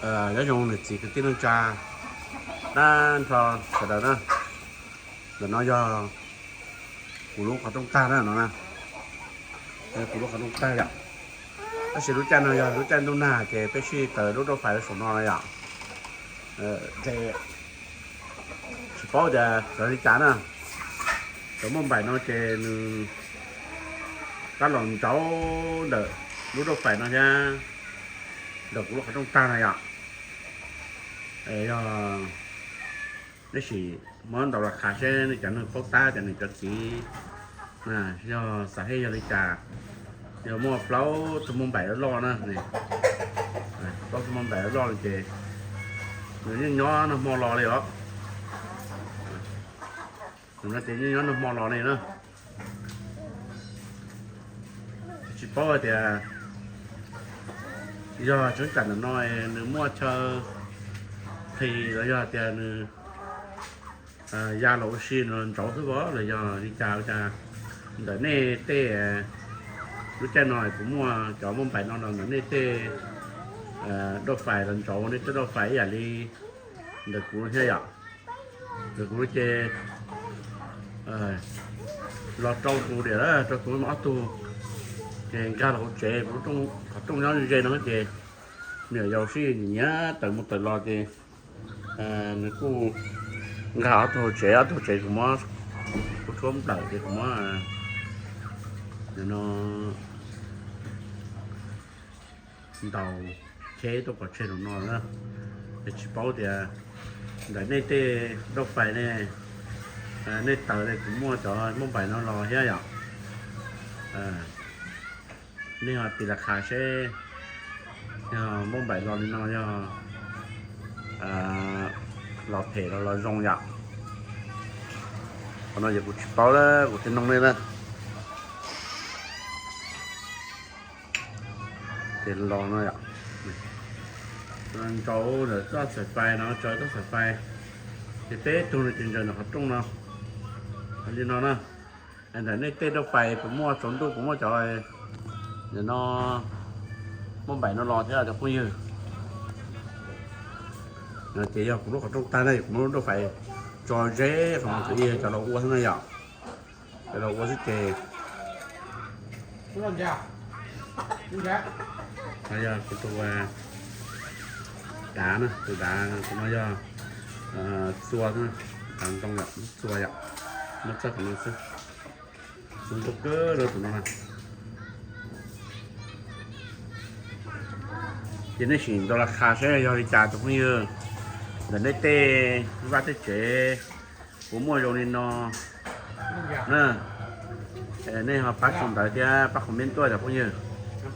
Nyob zoo niam txiv kwv tij neej tsa, dab nrho sawv daws na. Ntawm no yog kuv lub qhov rooj tag na no na. Kuv lub qhov rooj tag yom. Tab sis lub caij no yog lub caij ntuj nag ces peb sij taws lub rauj fais rau saum no na yom. Ces tsis paub tias cov li cas na. Cov muaj npaim no ces nws tab los ntsauv ntawm lub rauj fais no thiab ntawm kuv lub qhov rooj tag na yom. Yog neb sim muab ntaus los qha seb nej cov neeg paub tab cov niam cov txiv yog xav hej yog li cas. Yog muaj plaub tug muaj npaim loj loj na, plaub tug muaj npaim loj loj ces nws yeej nyob nag hmo los li os. Nws no ces yeej nyob nag hmo los li na. Tsis paub hais tias yog tseeb tsam ntawm no nws muaj chaw qhis los yog tias nws ya los ua si nws los ntsauv xwb os los yog li cas ua cas. Ntawm nej tej lub caij no kuv muaj cov muaj npaim no los ntawm nej tej rauj fais los ntsauv nej tej rauj fais ib yam li ntawm kuv thiab yom. Ntawm kuv ces los rau tus diam, rau tus ob tug ces nkag los hauv tsev, kuv qhov rooj nyob ze no ces me nyuam yaus sib nyiam tawm mus tawm los ces nws kuj nkag ob tug hauv tsev, ob tug hauv tsev kuv muab, kuv tshuab nplawm ces kuv muab no ntaus cheb tuaj pov tseg tus no na. Es tsis paub tias ntawm nej tej rauj fais ne, nej taws li kuv muaj cov muaj npaim no los thiab yom. Nej ho tis las qha seb yog muaj npaim los li no yog los phem los los zoo yom. Qhov no ces kuv tsis paub lawm, kuv thiaj noog nej na. Ces los no yom, ntsauv ntawm txoj xaim fais no, tso txoj xaim fais, ces peb tug no ces ntsaws ntawm qhov rooj no li no na. Ntawm nej tej rauj fais puas muaj, tsaus ntuj puas muaj cov no muaj npaim no los thiab cov phooj ywg? Ces yog kuv lub qhov rooj tag na, kuv muab lub rauj fais tso ze qhov no, cov los ua xwb na yom. Cov los ua xwb ces yog kuv tus dav na, tus dav tus no yog txua, dav ntoo yom, txua yom, muab txawb qhov no xwb. Txua ntau kawg rau tus no na. Ces nej sim ntaus las qha seb yog li cas tus phooj ywg. Ntawm nej tej vaj tej tsev puas muaj zoo li no na. Nej ho pab sau ntawv thiab pab comment tuaj cov phooj ywg.